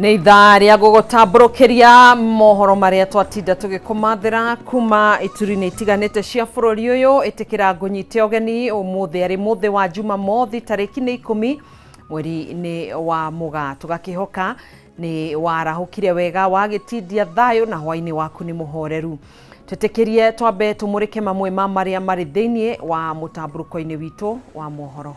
Nĩ ithaa rĩa gũgũtambũrũkĩria mohoro marĩa twatinda tũgĩkũmathĩra kuma ituri-inĩ itiganĩte cia bũrũri ũyũ. Ĩtĩkĩra ngũnyite ũgeni ũmũthĩ arĩ mũthĩ wa Jumamothi, tarĩki nĩ 10 mweri-inĩ wa Mũgaa. Tũgakĩhoka nĩ warahũkire wega, wagĩtindia thayũ na hwainĩ waku nĩ mũhoreru. Twĩtĩkĩrie twambe tũmũrĩke mamwe ma marĩa marĩ thĩinĩ wa mũtambũrũko-inĩ witũ wa mohoro.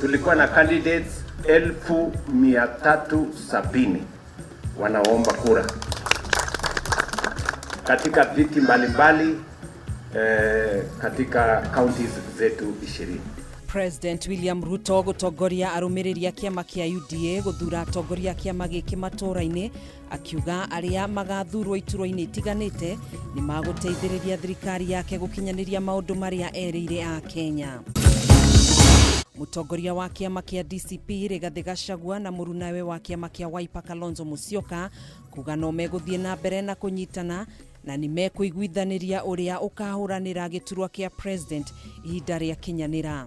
Tulikuwa na candidates 370,000 wanaomba kura katika viti mbalimbali katika counties zetu 20. President William Ruto gũtongoria arũmĩrĩri a kĩama kĩa UDA gũthura atongoria a kĩama gĩkĩ matũũra-inĩ, akiuga arĩa magathurwo iturwa-inĩ itiganĩte nĩ magũteithĩrĩria thirikari yake gũkinyanĩria maũndũ marĩa erĩire a Kenya. Mũtongoria wa kĩama kĩa DCP Rigathĩ Gachagua na mũrunawe wa kĩama kĩa Wiper Kalonzo Musyoka kuga no megũthiĩ na mbere na kũnyitana na nĩ mekũiguithanĩria ũrĩa ũkahũranĩra gĩturwa kĩa president ihinda rĩa kinyanĩra.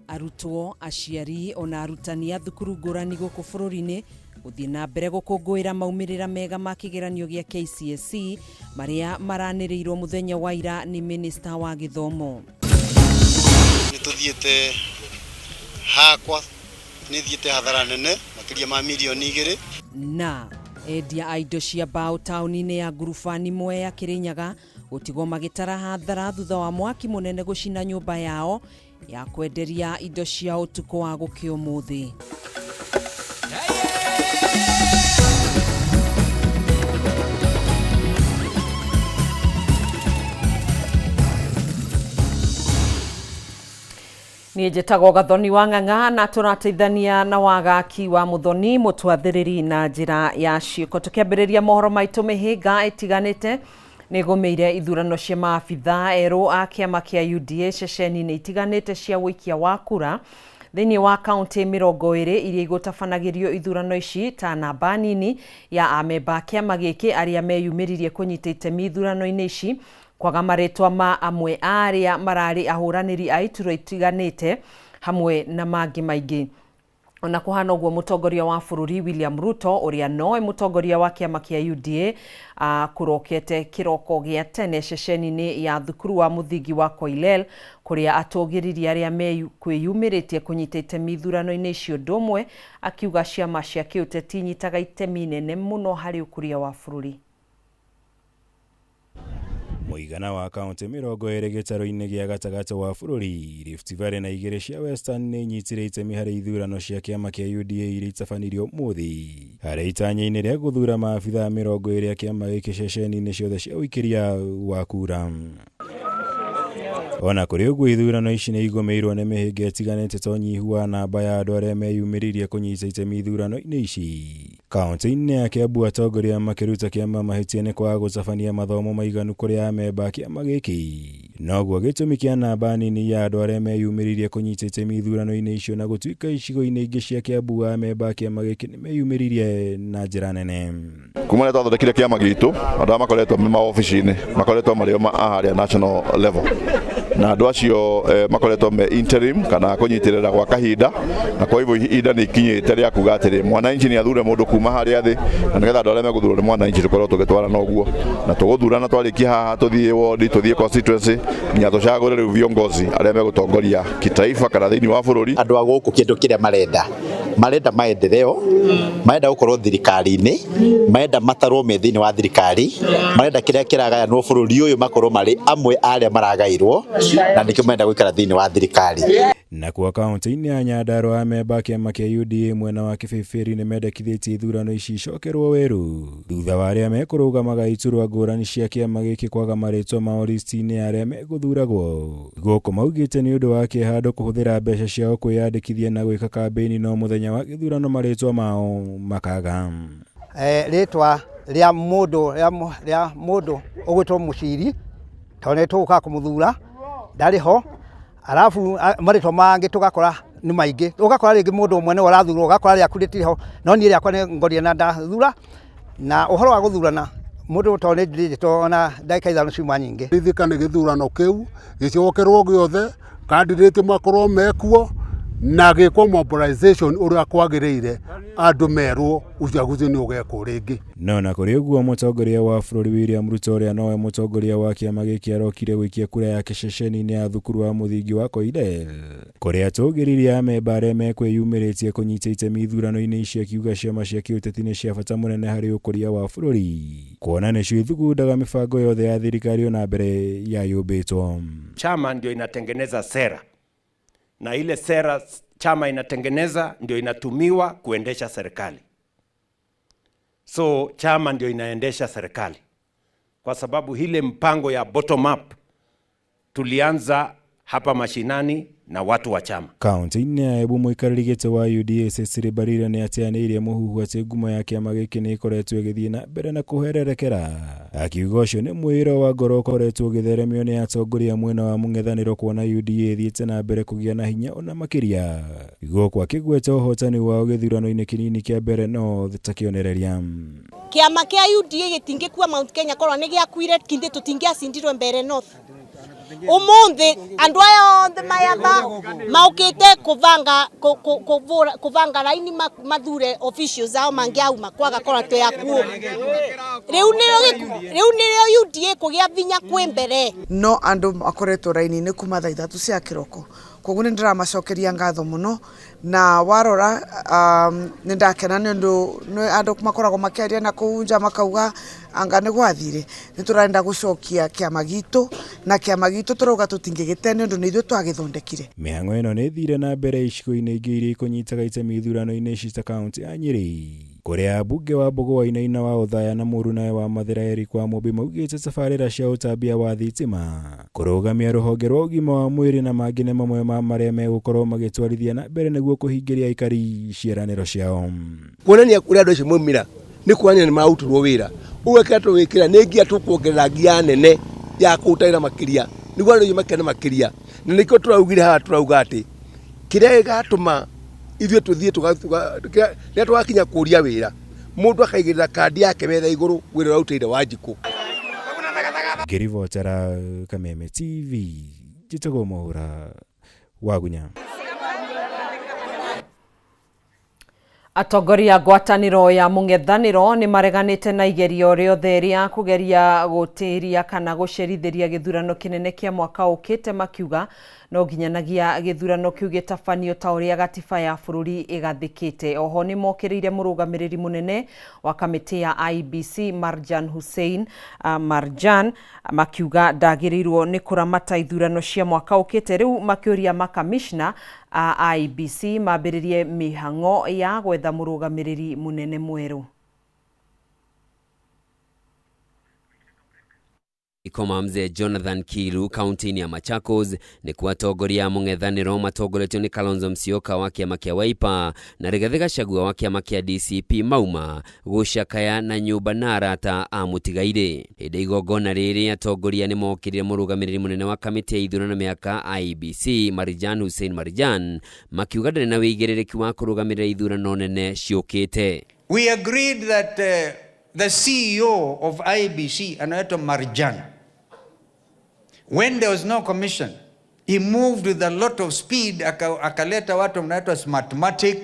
Arutwo, aciari ona arutani a thukuru ngũrani gũkũ bũrũri-inĩ gũthiĩ na mbere gũkũngũĩra maumĩrĩra mega ma kĩgeranio gĩa KCSE marĩa maranĩrĩirwo mũthenya wa ira nĩ minista wa gĩthomo. Nĩ tũthiĩte hakwa, nĩ thiĩte hathara nene makĩria ma mirioni 2. Na endia a indo cia mbaũ taũni-inĩ ya Ngurubani Mwea Kĩrĩnyaga gũtigwo magĩtara hathara thutha wa mwaki mũnene gũcina nyũmba yao ya kwenderia indo cia ũtukũ wa gũkĩa ũmũthĩ. Niĩ njĩtagwo Gathoni wa Ng'ang'a na tũrateithania na wagaki wa Mũthoni mũtwathĩrĩri na njĩra ya ciĩko. Tũkĩambĩrĩria mohoro maitũ, mĩhĩnga ĩtiganĩte nĩ ĩgũmĩire ithurano cia maabitha erũ a kĩama kĩa UDA ceceni-inĩ itiganĩte cia ũikia wa kura thĩinĩ wa kaunti 20 iria igũtabanagĩrio ithurano ici, ta namba nini ya amemba a kĩama gĩkĩ arĩa meyumĩririe kũnyita itemi ithurano-inĩ ici, kwaga marĩtwa ma amwe a arĩa mararĩ ahũranĩri a iturwa itiganĩte hamwe na mangĩ maingĩ. Ona kũhana ũguo, mũtongoria wa bũrũri William Ruto ũrĩa nowe mũtongoria wa kĩama kĩa UDA kũrokete kĩroko gĩa tene ceceni-inĩ ya thukuru wa mũthingi wa Koilel kũrĩa atũgĩririe arĩa mekwĩyumĩrĩtie kũnyita itemi ithurano-inĩ icio, ũndũ ũmwe akiuga ciama cia kĩũteti inyitaga itemi inene mũno harĩ ũkũria wa bũrũri. Mũigana wa kaunti 20 gĩtarũ-inĩ gĩa gatagatĩ wa bũrũri, Rift Valley na 2 cia Western, nĩ inyitire itemi harĩ ithurano cia kĩama kĩa UDA iria itabanirio ũmũthĩ harĩ itanya-inĩ rĩa gũthura maabithaa 20 a kĩama gĩkĩ ceceni-inĩ ciothe cia ũikĩria wa kura. Ona kũrĩ ũguo, ithurano ici nĩ igũmĩirwo nĩ mĩhĩnga ĩtiganĩte ta ũnyihu wa namba ya andũ arĩa meyumĩririe kũnyita itemi ithurano-inĩ ici. Kaunti-inĩ ya Kiambu, atongoria makĩruta kĩama mahĩtia nĩ kwaga gũtabania mathomo maiganu kũrĩ amemba a kĩama gĩkĩ, noguo gĩtũmi kĩa namba nini ya andũ arĩa meyumĩririe kũnyita itemi ithurano-inĩ icio, na gũtuĩka icigo-inĩ ingĩ cia Kiambu amemba a kĩama gĩkĩ nĩ meyumĩririe na njĩra nene. Kuma rĩrĩa twathondekire kĩama gitũ, andũ arĩa makoretwo me maobici-inĩ makoretwo marĩ o harĩa national level, na andũ acio makoretwo me interim kana kũnyitĩrĩra gwa kahinda, na kwa hivyo ihinda nĩ ikinyĩte rĩa kuga atĩrĩ, mwananchi nĩ athure mũndũ kuma harĩa thĩ, na nĩgetha andũ arĩa megũthurwo nĩ mwananchi tũkorwo tũgĩtwarana ũguo na tũgũthurana. Twarĩkia haha, tũthiĩ ward, tũthiĩ constituency, nginya tũcagũre rĩu viongozi arĩa megũtongoria kitaifa kana thĩinĩ wa bũrũri. Andũ a gũkũ kĩndũ kĩrĩa marenda, marenda maendeleo, marenda gũkorwo thirikari-inĩ, marenda matarwo me thĩinĩ wa thirikari, marenda kĩrĩa kĩragayanwo bũrũri ũyũ makorwo marĩ amwe a arĩa maragaĩrwo, na nĩkĩo marenda gũikara thĩinĩ wa thirikari. Nakuo kaunti-inĩ ya Nyandarua, amemba a kĩama kĩa UDA mwena wa Kĩbĩbĩri nĩ mendekithĩtie ithurano ici icokerwo werũ thutha wa arĩa mekũrũgamaga iturwa ngũrani cia kĩama gĩkĩ kwaga marĩtwa mao listi-inĩ ya arĩa megũthuragwo. Gũkũ maugĩte nĩ ũndũ wa kĩeha andũ kũhũthĩra mbeca ciao kwĩyandĩkithia na gwĩka kambĩini, no mũthenya wa gĩthurano marĩtwa mao makaga. Rĩtwa rĩa mũndũ rĩa mũndũ ũgwĩtwo Mũciri, tondũ nĩ tũgũka kũmũthura, ndarĩ ho. Arabu marĩtwa mangĩ tũgakora nĩ maingĩ, ũgakora rĩngĩ mũndũ ũmwe nĩwe ũrathurwo, ũgakora rĩaku rĩtirĩ ho, no niĩ rĩakwa nĩ ngorire na ndathura. Na ũhoro wa gũthurana mũndũ tondũ nĩ ndirĩte ona ndagĩka 5 ciuma nyingĩ. Rithika nĩ gĩthurano kĩu gĩcokerwo gĩothe, candidate makorwo mekuo na gĩkwo mobilization ũrĩa kwagĩrĩire, andũ merwo uchaguzi nĩ ũgekwo rĩngĩ. No na kũrĩ ũguo, mũtongoria wa bũrũri William Ruto ũrĩa nowe mũtongoria wa kĩama gĩkĩ arokire gũikia kura yake ceceni-inĩ ya thukuru wa mũthingi wa Koilel kũrĩa atũgĩririe amemba arĩa mekwĩyumĩrĩtie kũnyita itemi ithurano-inĩ ici, akiuga ciama cia kĩũteti nĩ cia bata mũnene harĩ ũkũria wa bũrũri, kuona nĩcio ithugundaga mĩbango yothe ya thirikari ona mbere ya yũmbĩtwo. Chama ndio inatengeneza sera, na ile sera chama inatengeneza ndio inatumiwa kuendesha serikali. So chama ndio inaendesha serikali, kwa sababu ile mpango ya bottom up tulianza hapa mashinani na watu wa chama. Kaunti-inĩ ya Embu, mũikarĩri gĩtĩ wa UDA Cecily Mbarire nĩ ateanĩirie mũhuhu atĩ ngumo ya kĩama gĩkĩ nĩ ĩkoretwo ĩgĩthiĩ na mbere na kũhererekera, akiuga ũcio nĩ mwĩĩro wa ngoro ũkoretwo ũgĩtheremio nĩ atongoria mwena wa mũng'ethanĩro kuona UDA ĩthiĩte na mbere kũgĩa na hinya ona makĩria, gũkũ akĩgweta ũhotani wao gĩthurano-inĩ kĩnini kĩa Mbeere North ta kĩonereria. Kĩama kĩa UDA gĩtingĩkua Mount Kenya korwo nĩ gĩakuire kinde tũtingĩacindirwe Mbeere North. Umuthi andu aya othe mayatha maukite kuvanga kuvanga raini mathure officials ao mangiauma kwaga kora twe akuo. Riu nirio UDA kugia vinya kwi mbere. No andu makoretwo raini-inĩ kuma thaa 3 cia kĩroko, koguo nĩ ndĩramacokeria ngatho mũno. Na warora nĩ ndakena nĩ ũndũ nĩ andũ makoragwo makĩaria na kũu nja makauga anga nĩ gwathire. Nĩ tũrenda gũcokia kĩama gitũ, na kĩama gitũ tũrauga tũtingĩgĩte nĩ ũndũ nĩ ithuĩ twagĩthondekire. Mĩhang'o ĩno nĩ ĩthire na mbere icigo-inĩ ingĩ iria ikũnyitaga itemi ithurano-inĩ ici ta kaunti ya Nyĩrĩ, kũrĩa ambunge wa Mbũgũ Wainaina wa Othaya na mũrunawe wa Mathĩra Eric Wamũmbi maugĩte tabarĩra cia ũtambia wa thitima, kũrũgamia rũhonge rwa ũgima wa mwĩrĩ na mangĩ nĩ mamwe ma marĩa megũkorwo magĩtwarithia na mbere nĩguo kũhingĩria aikari ciĩranĩro ciao. Kuonania kũrĩa andũ acio maumĩra nĩ kuonania nĩ marutirwo wĩra. Ũguo kĩrĩa tũgwĩkĩra nĩ nginya tũkuongerera ngia nene ya kũruta wĩra makĩria nĩguo andũ acio makene makĩria. Na nĩkĩo tũraugire haha, tũrauga atĩ kĩrĩa gĩgatũma ithuĩ tũthiĩ rĩrĩa tũgakinya kũria wĩra, mũndũ akaigĩrĩra kandi yake metha igũrũ wĩra ũrĩa arutĩire Wanjikũ. Ngĩribotera Kameme TV, njĩtagwo Mwaura Wagunya. Atongoria ngwatanĩro ya mũng'ethanĩro nĩ mareganĩte na igerio rĩothe rĩa kũgeria gũtĩria kana gũcerithĩria gĩthurano kĩnene kĩa mwaka ũkĩte, makiuga no nginyanagia gĩthurano kĩu gĩtabanio ta ũrĩa gatiba ya bũrũri ĩgathĩkĩte. Oho nĩ mokĩrĩire mũrũgamĩrĩri mũnene wa kamĩtĩ ya IEBC Marjan Hussein Marjan, makiuga ndagĩrĩirwo nĩ kũramata ithurano cia mwaka ũkĩte. Rĩu makĩũria makamishna a IEBC mambĩrĩrie mĩhang'o ya gwetha mũrũgamĩrĩri mũnene mwerũ. Ikoma mzee Jonathan Kiru kaunti-inĩ ya Machakos nĩ kuatongoria mũng'ethanĩro matongoretio nĩ Kalonzo Musyoka wa kĩama kĩa Wiper na Rigathĩ Gachagua wa kĩama kĩa DCP mauma gũcakaya na nyũmba na arata a mũtigairĩ. Hĩndĩ igongona rĩrĩ atongoria nĩ mokĩrire mũrũgamĩrĩri mũnene wa kamĩtĩ ya ithurano mĩaka IEBC Marjan Hussein Marjan, makiuga ndarĩ na wĩigĩrĩrĩki wa kũrũgamĩrĩra ithurano nene ciũkĩte. We agreed that the CEO of IEBC anaitwa Marjan, when there was no commission, he moved with a lot of speed, akaleta watu wanaitwa Smartmatic,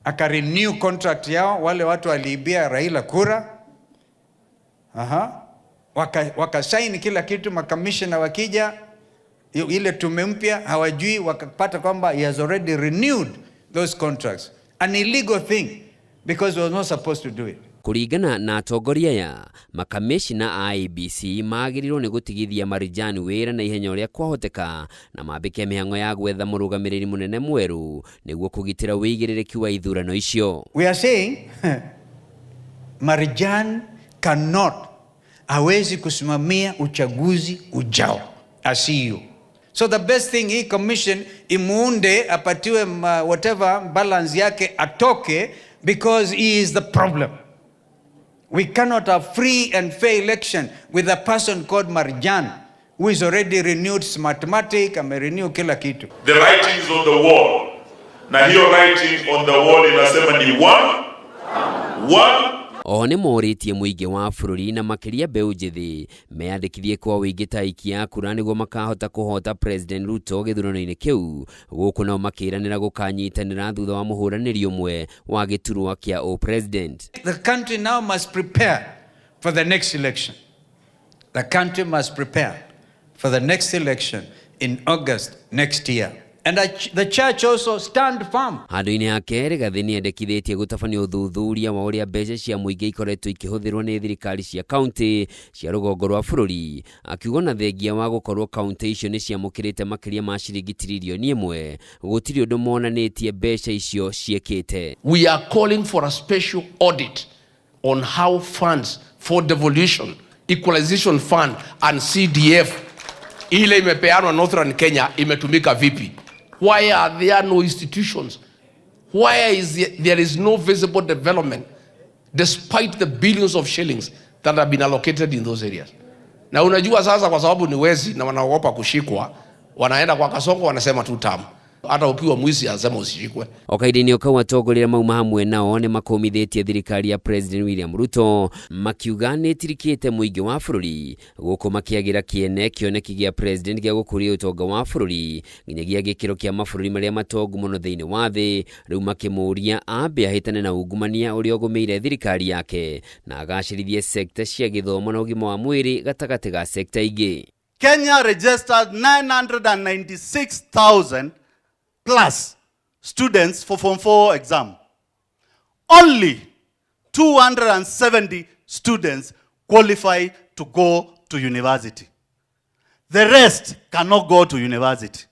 akarenew contract yao, wale watu waliibia Raila kura. Aha. Wakasaini kila kitu, makamishna wakija, ile tume mpya hawajui, wakapata kwamba he has already renewed those contracts. An illegal thing because he was not supposed to do it. Kũringana na atongoria aya, makamishna a IEBC magĩrĩirwo nĩ gũtigithia Marjan wĩra na ihenya ũrĩa kwahoteka na mambĩke mĩhang'o ya gwetha mũrũgamĩrĩri mũnene mwerũ nĩguo kũgitĩra wĩigĩrĩrĩki wa ithurano icio. We are saying Marjan cannot, hawezi kusimamia uchaguzi ujao as CEO. So the best thing, hii commission imuunde, apatiwe whatever balance yake, atoke, because he is the problem. We cannot have free and fair election with a person called Marjan who is already renewed Smartmatic, amerenew kila kitu. The writings on the wall, na hiyo writing on the wall inasema ni one, one. Oho nĩ morĩtie mũingĩ wa bũrũri na makĩria mbeũ njĩthĩ meyandĩkithie kwa ũingĩ ta aikia a kura nĩguo makahota kũhota President Ruto gĩthurano-inĩ kĩu, gũkũ nao makĩranĩra gũkanyitanĩra thutha wa mũhũranĩri ũmwe wa gĩturwa kĩa ũ-president. The country now must prepare for the next election. The country must prepare for the next election in August next year. And the church also stand firm. Handũ-inĩ hake Rigathĩ nĩendekithĩtie gũtabania ũthuthuria wa ũrĩa mbeca cia mũingĩ ikoretwo ikĩhũthĩrwo nĩ thirikari cia kaunti cia rũgongo rwa bũrũri, akiuga ona thengia wa gũkorwo kaunti icio nĩ ciamũkĩrĩte makĩria ma ciringi tiririoni ĩmwe, gũtirĩ ũndũ monanĩtie mbeca icio ciĩkĩte. We are calling for a special audit on how funds for devolution, equalization fund and CDF ile imepeanwa Northern Kenya imetumika vipi? Why are there no institutions? Why is there is no visible development despite the billions of shillings that have been allocated in those areas? Na unajua sasa, kwa sababu ni wezi na wanaogopa kushikwa, wanaenda kwa Kasongo wanasema tu tamu. Hata ukiwa mwizi anasema usishikwe. O kahinda-inĩ o kau atongoria mauma hamwe nao nĩ makũmithĩtie thirikari ya President William Ruto makiuga nĩ ĩtirikĩte mũingĩ wa bũrũri, gũkũ makĩagĩra kĩene kĩoneki gĩa President gĩa gũkũria ũtonga wa bũrũri nginyagia gĩkĩro kĩa mabũrũri marĩa matongu mũno thĩinĩ wa thĩ, rĩu makĩmũria ambe ahĩtane na ungumania ũrĩa ũgũmĩire thirikari yake na agacĩrithie sekta cia gĩthomo na ũgima wa mwĩrĩ gatagatĩ ga sekta ingĩ. Kenya registered 996,000 plus students for Form 4 exam. Only 270 students qualify to go to university. The rest cannot go to university.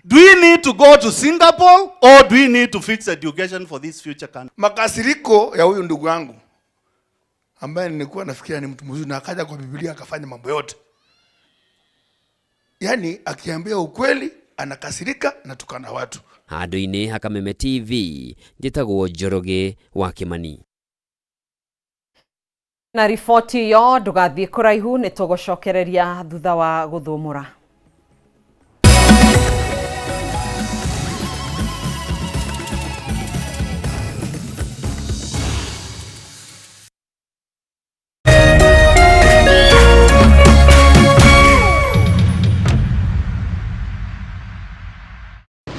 Do we need to go to Singapore or do we need to fix education for this future country? Makasiriko ya huyu ndugu yangu ambaye nilikuwa nafikiria ni mtu mzuri na akaja kwa Biblia akafanya mambo yote. Yaani akiambia ukweli anakasirika na tukana watu. Handũ-inĩ ha Kameme TV njĩtagwo Njoroge wa Kĩmani. Na riboti ĩyo ndũgathiĩ kũraihu, nĩ tũgũcokereria thutha wa gũthũmũra.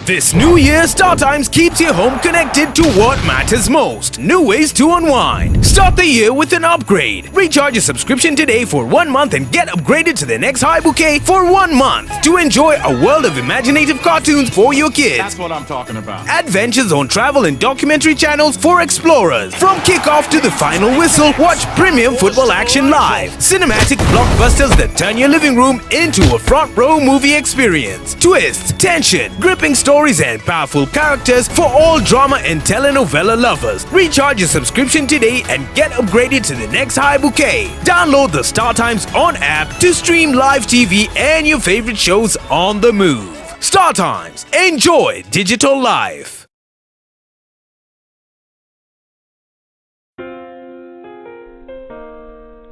This new year, StarTimes keeps your home connected to what matters most. New ways to unwind. Start the year with an upgrade. Recharge your subscription today for 1 month and get upgraded to the next high bouquet for 1 month to enjoy a world of imaginative cartoons for your kids. That's what I'm talking about. Adventures on travel and documentary channels for explorers. From kickoff to the final whistle, watch premium football action live. Cinematic blockbusters that turn your living room into a front row movie experience. Twists, tension, gripping stories and powerful characters for all drama and telenovela lovers. Recharge your subscription today and get upgraded to the next high bouquet. Download the StarTimes On app to stream live TV and your favorite shows on the move. StarTimes, enjoy digital life.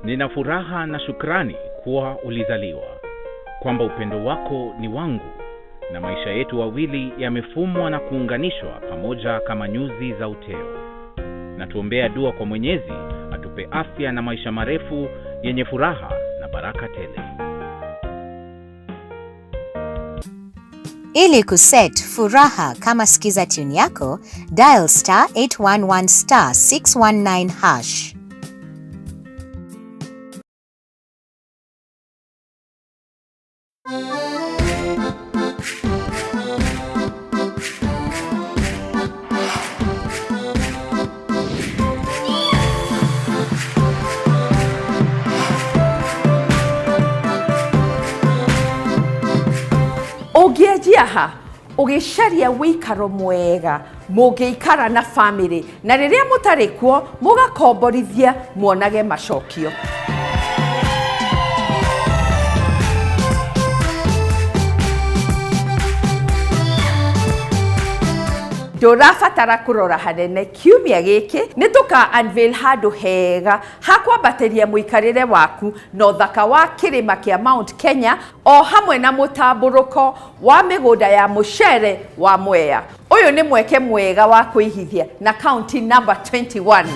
Nina furaha na shukrani kuwa ulizaliwa, kwamba upendo wako ni wangu na maisha yetu wawili yamefumwa na kuunganishwa pamoja kama nyuzi za uteo. Na tuombea dua kwa Mwenyezi atupe afya na maisha marefu yenye furaha na baraka tele. Ili kuset furaha kama skiza tune yako, dial star 811 star 619 hash. Ũngĩanjia ha ũgĩcaria wĩikaro mwega mũngĩikara na family, na rĩrĩa mũtarĩ kuo mũgakomborithia muonage macokio. Ndũrabatara kũrora hanene. Kiumia gĩkĩ nĩ tũka unveil handũ hega ha kwambatĩria mũikarĩre waku na ũthaka wa kĩrĩma kĩa Mount Kenya o hamwe na mũtambũrũko wa mĩgũnda ya mũcere wa Mwea. Ũyũ nĩ mweke mwega wa kũigithia na county number 21.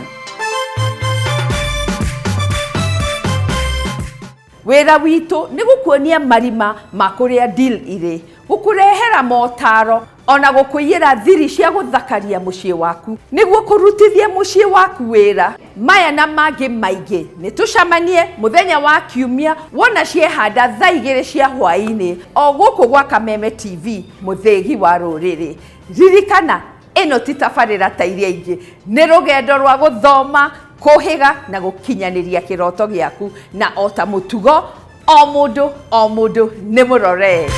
Wĩra witũ nĩ gũkuonia marima ma kũrĩa deal irĩ, gũkũrehera motaro ona gũkũiyĩra thiri cia gũthakaria mũciĩ waku nĩguo kũrutithia mũciĩ waku wĩra. Maya na mangĩ maingĩ nĩ tũcemanie mũthenya wa Kiumia wona ciehanda thaa 2 cia hwaĩ-inĩ o gũkũ gwa Kameme TV, mũthĩgi wa rũrĩrĩ. Ririkana, ĩno ti tabarĩra ta iria ingĩ, nĩ rũgendo rwa gũthoma, kũhĩga na gũkinyanĩria kĩroto gĩaku, na o ta mũtugo o mũndũ o mũndũ nĩ mũrore.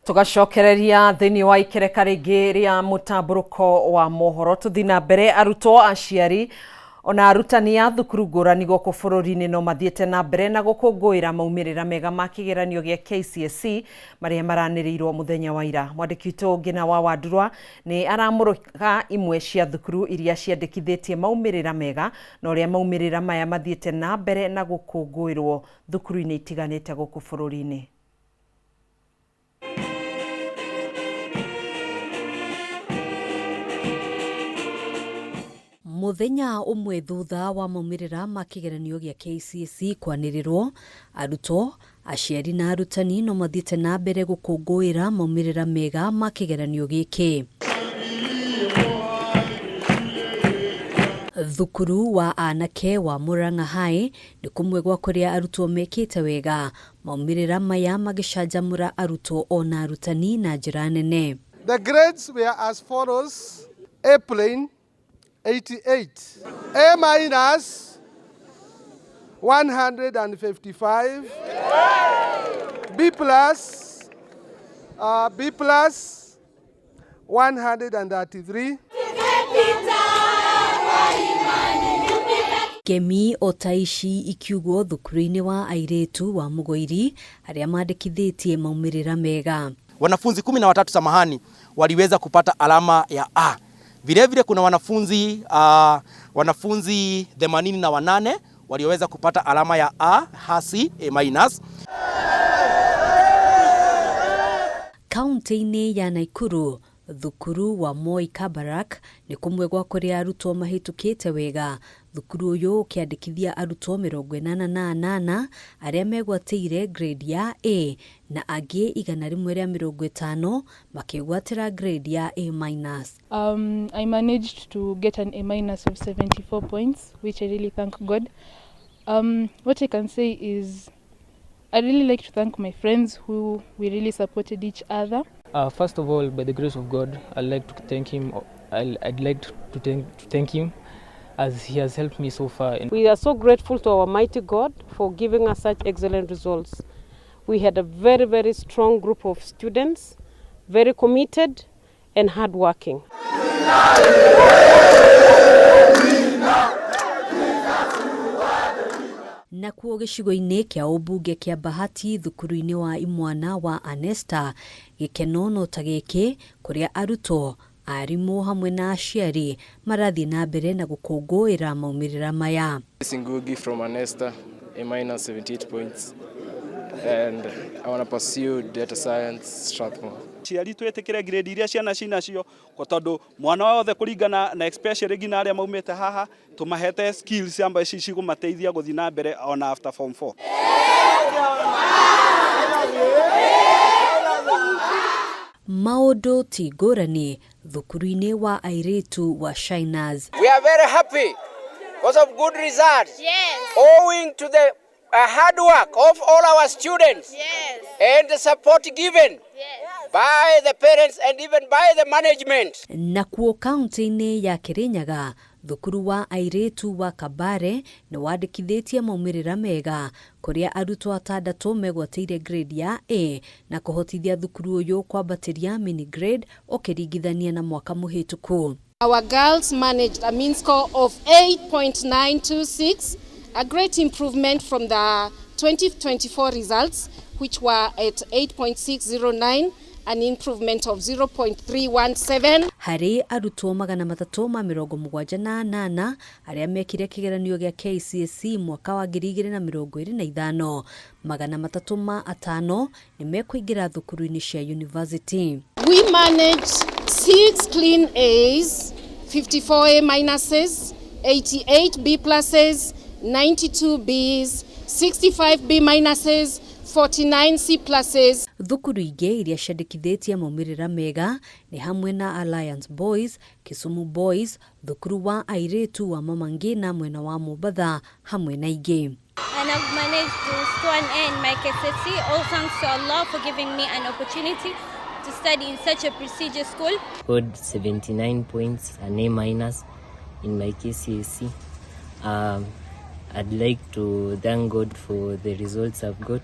Tugacokereria thĩinĩ wa ikereka rĩngĩ rĩa mũtambũrũko wa mohoro. Tũthiĩ na mbere, arutwo, aciari ona arutani a thukuru ngũrani gũkũ bũrũri-inĩ no mathiĩte na mbere na gũkũngũĩra maumĩrĩra mega ma kĩgeranio gĩa KCSE marĩa maranĩrĩirwo mũthenya wa ira. Mwandĩki witũ Ngina wa Wandurwa nĩ aramũrĩka imwe cia thukuru iria ciandĩkithĩtie maumĩrĩra mega na ũrĩa maumĩrĩra maya mathiĩte na mbere na gũkũngũĩrwo thukuru-inĩ itiganĩte gũkũ bũrũri-inĩ. Mũthenya ũmwe thutha wa maumĩrĩra ma kĩgeranio gĩa KCSE kwanĩrĩrwo, arutwo, aciari na arutani no mathiĩte na mbere gũkũngũĩra maumĩrĩra mega ma kĩgeranio gĩkĩ. Thukuru wa anake wa Murang'a High nĩ kũmwe gwa kũrĩa arutwo mekĩte wega, maumĩrĩra maya magĩcanjamũra arutwo ona arutani na njĩra nene. The grades were as follows: A plain 88, A minus 155, B plus, B plus 133. Ngemi o ta ici ikiugwo thukuru-inĩ wa airĩtu wa Mũgoiri arĩa mandĩkithĩtie maumĩrĩra mega. Wanafunzi 13 samahani waliweza kupata alama ya A. Vilevile kuna wanafunzi 88 walioweza kupata alama ya A hasi A minus. Kaunti-inĩ ya Nakuru, thukuru wa Moi Kabarak nĩ kũmwe gwa kũrĩa arutwo mahĩtũkĩte wega. Thukuru ũyũ ũkĩandĩkithia arutwo 88 arĩa megwatĩire grade ya A na angĩ 150 makĩgwatĩra grade ya A minus. I managed to get an A minus of 74 points, which I really thank God. What I can say is I really like to thank my friends who we really supported each other. First of all, by the grace of God, I'd like to thank him. I'd like to thank him as he has helped me so far. We are so grateful to our mighty God for giving us such excellent results. We had a very, very strong group of students, very committed and hardworking. Nakuo gĩcigo-inĩ kĩa ũmbunge kĩa Bahati thukuru-inĩ wa imwana wa Anesta, gĩkeno no ta gĩkĩ kũrĩa arutwo, arimũ hamwe na aciari marathiĩ na mbere na gũkũngũĩra maumĩrĩra maya. Ngugi from Anesta, A minus 78 points, and I want to pursue data science Strathmore. Aciari twĩtĩkĩre grade iria ciana cinacio tondũ mwana wothe kũringana na especially nginya arĩa maumĩte haha tũmahete skills amba ici cigũmateithia gũthiĩ na mbere ona after form 4. Maũndũ ti ngũrani thukuru-inĩ wa airĩtu wa Shiners. We are very happy because of good results. Yes. Owing to the hard work of all our students. Yes. And the support given. Yes. By the parents and even by the management. Nakuo kaunti-inĩ ya Kirinyaga, Thukuru wa airĩtu wa Kabare nĩ wandĩkithĩtie maumĩrĩra mega kũrĩa arutwo atandatũ megwatĩire grade ya A na kũhotithia thukuru ũyũ kwambatĩria mini grade ũkĩringithania na mwaka mũhĩtũku. Our girls managed a mean score of 8.926, a great improvement from the 2024 results, which were at 8.609, an improvement of 0.317. Harĩ arutwo 378 arĩa mekire kĩgeranio gĩa KCSE mwaka wa 2025, 305 nĩ mekũingĩra thukuru-inĩ cia university. We managed 6 clean A's, 54 A minuses, 88 B pluses, 92 Bs, 65 B minuses, 49 C pluses. Thukuru ingĩ iria ciandĩkithĩtie maumĩrĩra mega nĩ hamwe na Alliance Boys, Kisumu Boys, thukuru wa airĩtu wa Mama Ngina mwena wa Mombatha hamwe na ingĩ. And I've managed to score an A in my KCSE, all thanks to Allah for giving me an opportunity to study in such a prestigious school. Scored 79 points, an A minus in my KCSE. I'd like to thank God for the results I've got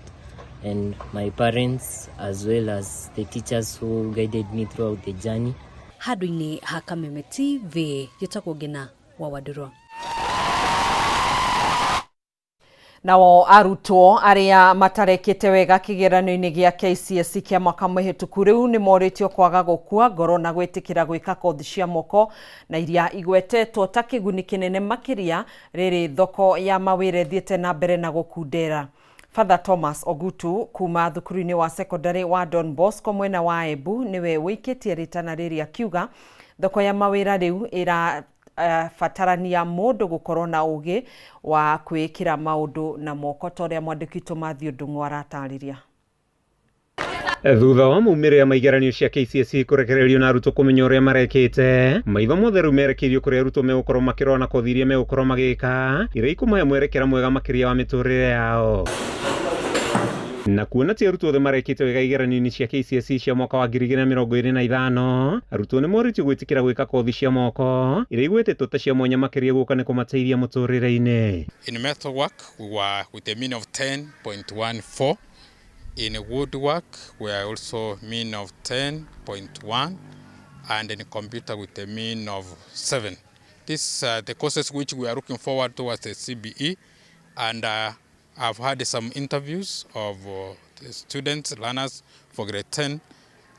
and my parents as well as the teachers who guided me throughout the journey. Handũ-inĩ ha Kameme TV njĩtagwo Ngina wa Wandũrũ. Nao arutwo arĩa matarekĩte wega kĩgeranio-inĩ gĩa KCSE kĩa mwaka mũhĩtũku rĩu nĩ morĩtio kwaga gũkua ngoro na gwĩtĩkĩra gwĩka kothi cia moko na iria igwetetwo ta kĩguni kĩnene makĩria rĩrĩ thoko ya mawĩra ĩthiĩte na mbere na gũkundera. Father Thomas Ogutu kuma thukuru-inĩ wa secondary wa Don Bosco mwena wa Embu nĩwe wĩikĩtie rĩtana rĩrĩ akiuga thoko ya mawĩra rĩu ĩra batarania mũndũ gũkorwo na ũgĩ wa kwĩĩkĩra maũndũ na moko ta ũrĩa mwandĩki witũ Matthew Ndung'u aratarĩria. Thutha wa maumĩrĩra ma igeranio cia KCSE kũrekererio na arutwo kũmenya ũrĩa marekĩte, maitho mothe rĩu merekeirio kũrĩa arutwo megũkorwo makĩrora na kothi iria megũkorwo magĩka iria ikũmahe mwerekera mwega makĩria wa mĩtũrĩre yao. Na kuona ti arutwo othe marekĩte wega igeranio-inĩ cia KCSE cia mwaka wa 2025, arutwo nĩ morĩtio gwĩtĩkĩra gwĩka kothi cia moko iria igwetetwo ta cia mwanya makĩria gũka nĩ kũmateithia mũtũrĩre-inĩ. In metal work, we were with a mean of 10.14. In woodwork, we are also mean of 10.1, and in computer with a mean of 7. These are the courses which we are looking forward towards the CBE, and I've had some interviews of the students, learners for grade 10,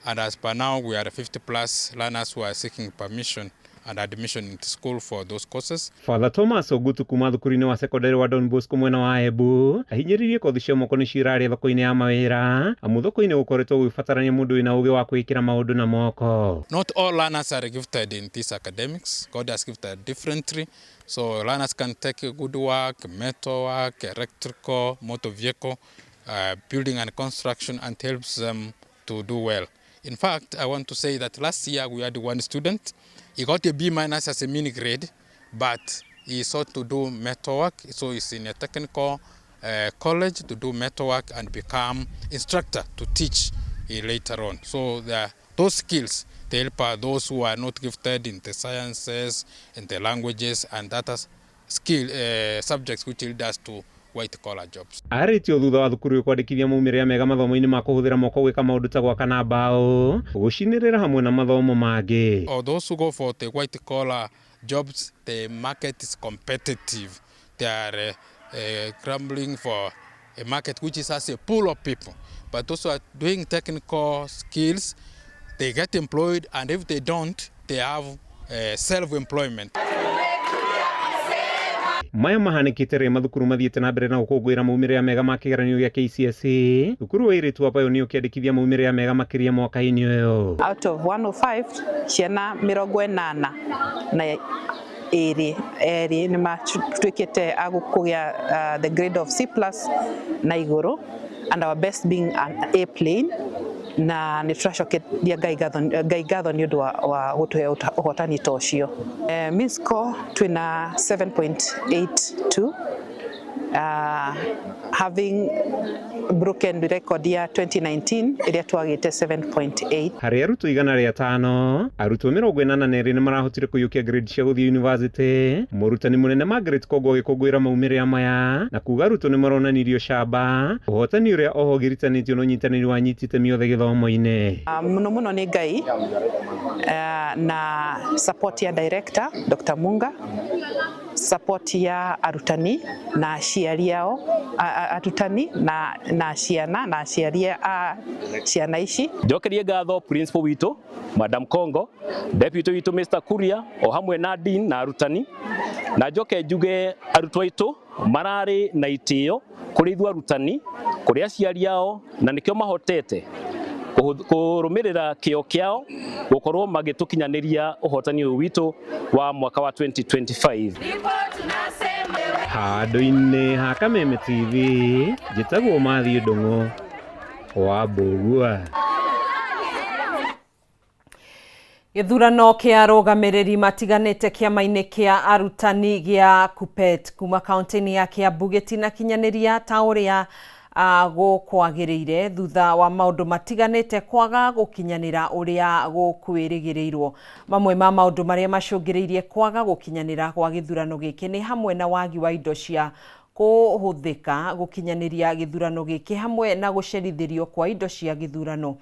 and as per now we are 50 plus learners who are seeking permission and admission into school for those courses. Father Thomas Ogutu kuma thukuru-inĩ wa secondary wa Don Bosco mwena wa Embu ahinyĩrĩirie kothi cia moko nĩcio irarĩa thoko-inĩ ya mawĩra amu thoko-inĩ gũkoretwo gũgĩbatarania mũndũ wĩna ũgĩ wa kwĩĩkĩra maũndũ na moko. Not all learners are gifted in these academics. God has gifted differently. So learners can take good work, metal work, electrical, motor vehicle, building and construction, and helps them to do well. In fact, I want to say that last year we had one student. He got a B minus as a mini grade, but he sought to do metal work. So he's in a technical college to do metal work and become instructor to teach later on. So those skills, they help those who are not gifted in the sciences, in the languages, and other skill subjects which lead us to white collar jobs. Arĩtio thutha wa thukuru kwandĩkithia maumĩrĩra mega mathomo-inĩ ma kũhũthĩra moko gwĩka maũndũ ta gwaka na mbaũ, gũcinĩrĩra hamwe na mathomo mangĩ. Or those who go for the white collar jobs, the market is competitive. They are grumbling for a market which is as a pool of people. But those who are doing technical skills, they get employed, and if they don't, they have self-employment. Maya mahanĩkĩte rĩrĩa mathukuru mathiĩte na mbere na gũkũngũĩra maumĩrĩra mega ma kĩgeranio gĩa KCSE. Thukuru wa airĩtu wa Pioneer ũkĩandĩkithia maumĩrĩra mega makĩria mwaka-inĩ ũyũ. Out of 105 ciana 82 nĩ matuĩkĩte a kũgĩa the grade of C plus na igũrũ, and our best being an A plain, na nĩ tũracokeria Ngai ngatho nĩ ũndũ wa gũtũhe ũhotani ta ũcio. Mean score twĩna 7.82. Having broken record ya 2019 ĩrĩa twagĩte 7.8. Harĩ arutwo 105, arutwo 82 nĩ marahotire kũiyũkia grade cia gũthiĩ university. Mũrutani mũnene Margaret Kongo agĩkũngũĩra maumĩrĩra maya na kuga arutwo nĩ maronanirie ũcamba, ũhotani ũrĩa oho ũgiritanĩtio na ũnyitanĩri wa anyiti itemi othe gĩthomo-inĩ. Mũno mũno nĩ Ngai na support ya director Dr. Munga, support ya arutani na aciari ao, arutani na ciana na aciari a ciana ici. Njokerie ngatho principal witũ Madam Kongo, deputy witũ Mr. Kuria o hamwe na dean na arutani, na njoke njuge arutwo aitũ mararĩ na itĩo kũrĩ ithuĩ arutani, kũrĩ aciari ao, na nĩkĩo mahotete kũrũmĩrĩra kĩo kĩao gũkorwo magĩtũkinyanĩria ũhotani ũyũ witũ wa mwaka wa 2025. Handũ-inĩ ha Kameme TV, njĩtagwo Mathiũ Ndung'u wa Mbũgua. Gĩthurano kĩa arũgamĩrĩri matiganĩte kĩama-inĩ kĩa arutani gĩa KUPPET kuma kaunti-inĩ ya Kiambu gĩtinakinyanĩria ta ũrĩa gũkwagĩrĩire thutha wa maũndũ matiganĩte kwaga gũkinyanĩra ũrĩa gũkwĩrĩgĩrĩirwo. Mamwe ma maũndũ marĩa macũngĩrĩirie kwaga gũkinyanĩra gwa gĩthurano gĩkĩ nĩ hamwe na wagi wa indo cia kũhũthĩka gũkinyanĩria gĩthurano gĩkĩ hamwe na gũcerithĩrio kwa indo cia gĩthurano.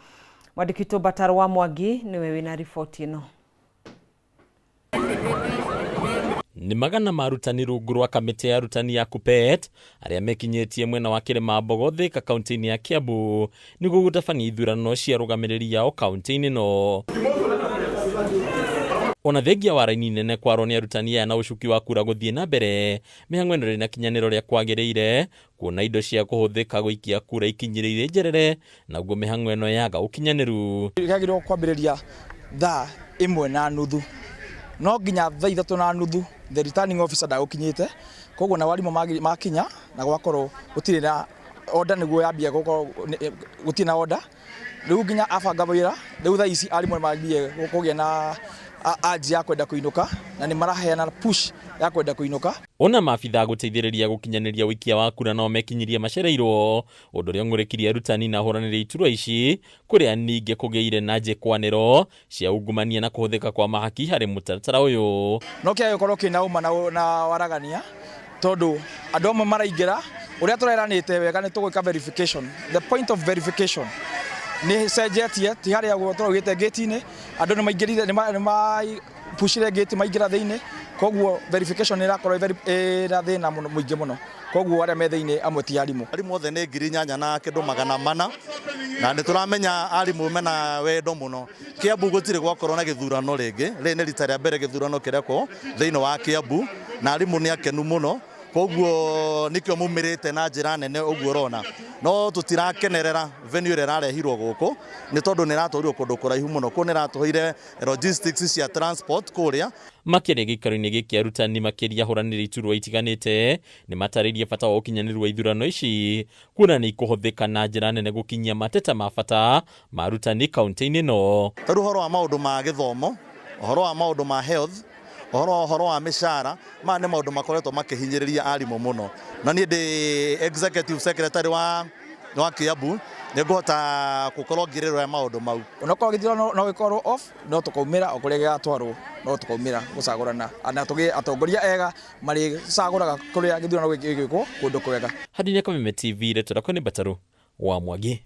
Mwandĩki witũ Mbataro wa Mwangi nĩwe wĩna riboti ĩno. Nĩ magana ma arutani rungu rwa kamĩtĩ ya arutani ya KUPPET arĩa mekinyĩtie mwena wa Kĩrĩma Mbogo Thika kaunti-inĩ ya Kiambu nĩguo gũtabania ithurano cia arũgamĩrĩri yao kaunti-inĩ ĩno. Ona thengia wa raini nene kwarwo nĩ arutani aya na ũcuki wa kura gũthiĩ na mbere, mĩhang'o ĩno ndĩrĩ na kinyanĩro rĩa kwagĩrĩire kuona indo cia kũhũthĩka gũikia kura ikinyĩrĩire njerere, naguo mĩhang'o ĩno yaga ũkinyanĩru. Gĩagĩrĩirwo kwambĩrĩria thaa 1:30, no nginya thaa 3:30 the returning officer ndagũkinyĩte, koguo na warimũ makinya na gwakorwo gũtirĩ na order, nĩguo yambia gũkorwo gũtirĩ na order rĩu nginya abanga wĩra rĩu thaa ici arimũ nĩmambie kũgĩa na anji ya kwenda kũinũka na nĩ maraheana push ya kwenda kũinũka. Ona maabithaa gũteithĩrĩria gũkinyanĩria ũikia wa kura nao mekinyirie macereirwo, ũndũ ũrĩa ũng'ũrĩkirie arutani na ahũranĩri iturwa ici kũrĩa ningĩ kũgĩire na njĩkwanĩro cia ungumania na kũhũthĩka kwa mahaki harĩ mũtaratara ũyũ. No kĩagĩrĩirwo gũkorwo kĩna ũma na waragania, tondũ andũ amwe maraingĩra ũrĩa tũreranĩte wega nĩ tũgwĩka verification. The point of verification nĩ cenjetie, ti harĩa ũguo tũraugĩte gate-inĩ, andũ nĩ maingĩrire, nĩ mapushire gate maingĩra thĩinĩ, koguo verification nĩ ĩrakorwo ĩna thĩna mũingĩ mũno, koguo arĩa me thĩinĩ amwe ti arimũ. Arimũ othe nĩ 8400, na nĩ tũramenya arimũ mena wendo mũno. Kiambu gũtirĩ gwakorwo na gĩthurano rĩngĩ, rĩrĩ nĩ rita rĩa mbere gĩthurano kĩrekwo thĩinĩ wa Kiambu, na arimũ nĩ akenu mũno, koguo nĩkĩo mumĩrĩte na njĩra nene ũguo ũrona. No tũtirakenerera venue ĩrĩa ĩrarehirwo gũkũ, nĩ tondũ nĩ ĩratwarirwo kũndũ kũraihu mũno, kũu nĩ ĩratũheire logistics cia transport kũrĩa. Makĩria gĩikaro-inĩ gĩkĩ arutani makĩria ahũranĩri iturwa itiganĩte nĩ matarĩirie bata wa ũkinyanĩru wa ithurano ici kuona nĩ ikũhũthĩka na njĩra nene gũkinyia mateta ma bata ma arutani kaunti-inĩ ĩno. Tarĩu ũhoro wa maũndũ ma gĩthomo, ũhoro wa maũndũ ma health, ũhoro wa mĩcara, maya nĩ maũndũ makoretwo makĩhinyĩrĩria arimũ mũno. Na niĩ ndĩ executive secretary wa Kiambu, nĩ ngũhota gũkorwo ngĩrĩrĩra maũndũ mau. Onokorwo gĩthurano no gĩkorwo off, no tũkaumĩra o kũrĩa gĩgatwarwo, no tũkaumĩra gũcagũrana na tũgĩe atongoria ega marĩcagũraga kũrĩa gĩthurano gĩgwĩkwo kũndũ kwega. Handũ-inĩ Kameme TV, rĩtwa rĩakwa nĩ Mbatarũ wa Mwangi.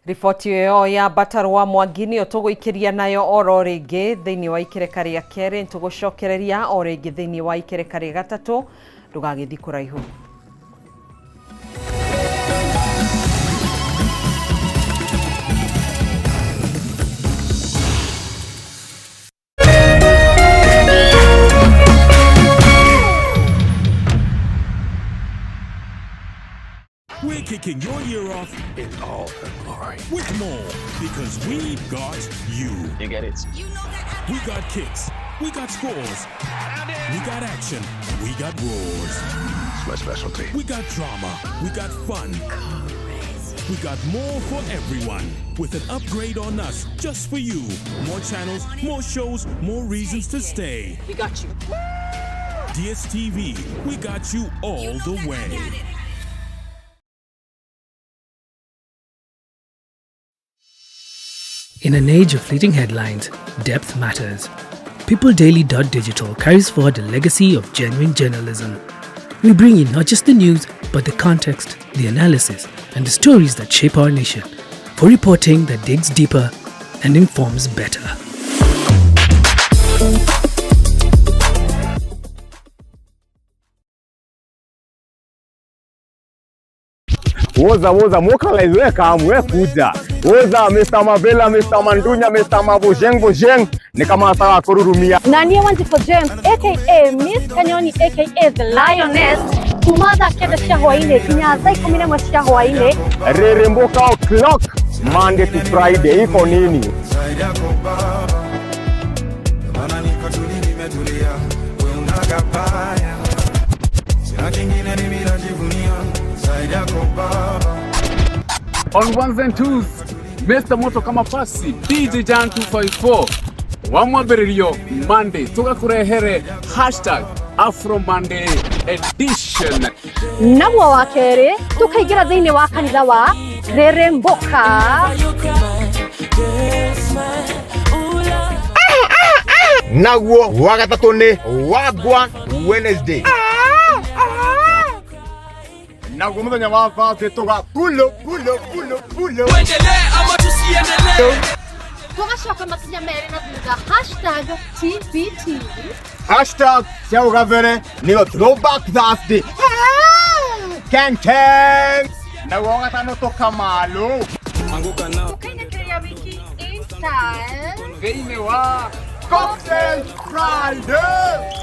Riboti ĩyo ya Mbatarũ wa Mwangi nĩyo tũgũikĩria nayo oro rĩngĩ thĩinĩ wa ikereka rĩa kerĩ, nĩtũgũcokereria o rĩngĩ thĩinĩ wa ikereka rĩa gatatũ, ndũgagĩthiĩ kũraihu. We're kicking your year off in all her glory. With more, because we got you. You get it. We got kicks. We got scores. We got action. We got roars. It's my specialty. We got drama. We got fun. We got more for everyone. With an upgrade on us, just for you. More channels, more shows, more reasons to stay. We got you. DSTV, we got you all the way. In an age of fleeting headlines, depth matters. PeopleDaily.digital carries forward a legacy of genuine journalism. We bring you not just the news, but the context, the analysis, and the stories that shape our nation. For reporting that digs deeper and informs better. Woza woza mokalize we kam we kuja. Woza Mr. Mavela, Mr. Mandunya, Mr. Mabojeng Bojeng ni kama nataka kururumia. Na niĩ Wanjikũ James aka Miss Kanyoni aka The Lioness kuma thaa kenda cia hwainĩ nginya thaa 11 cia hwainĩ. Reremboka o'clock Monday to Friday iko nini? On ones and twos, Mr. Moto kama pasi DJ Jan 254 wa mwambĩrĩrio Monday tũgakũrehere hashtag Afro Monday edition. Naguo wa kerĩ tũkaingĩra thĩinĩ wa kanitha wa Reremboka. Naguo wa gatatũ nĩ Wagwan Wednesday. Naguo mũthenya wa Thursday tũga pulo pulo pulo pulo. Tũgacoka makinya merĩ na thutha hashtag TBT. Hashtag cia ũgabere nĩyo throwback Thursday. Ken Ken. Naguo wa gatano tũkamalo. Tũkainĩkĩrĩria wiki in style. Thĩinĩ wa Cocktail Friday.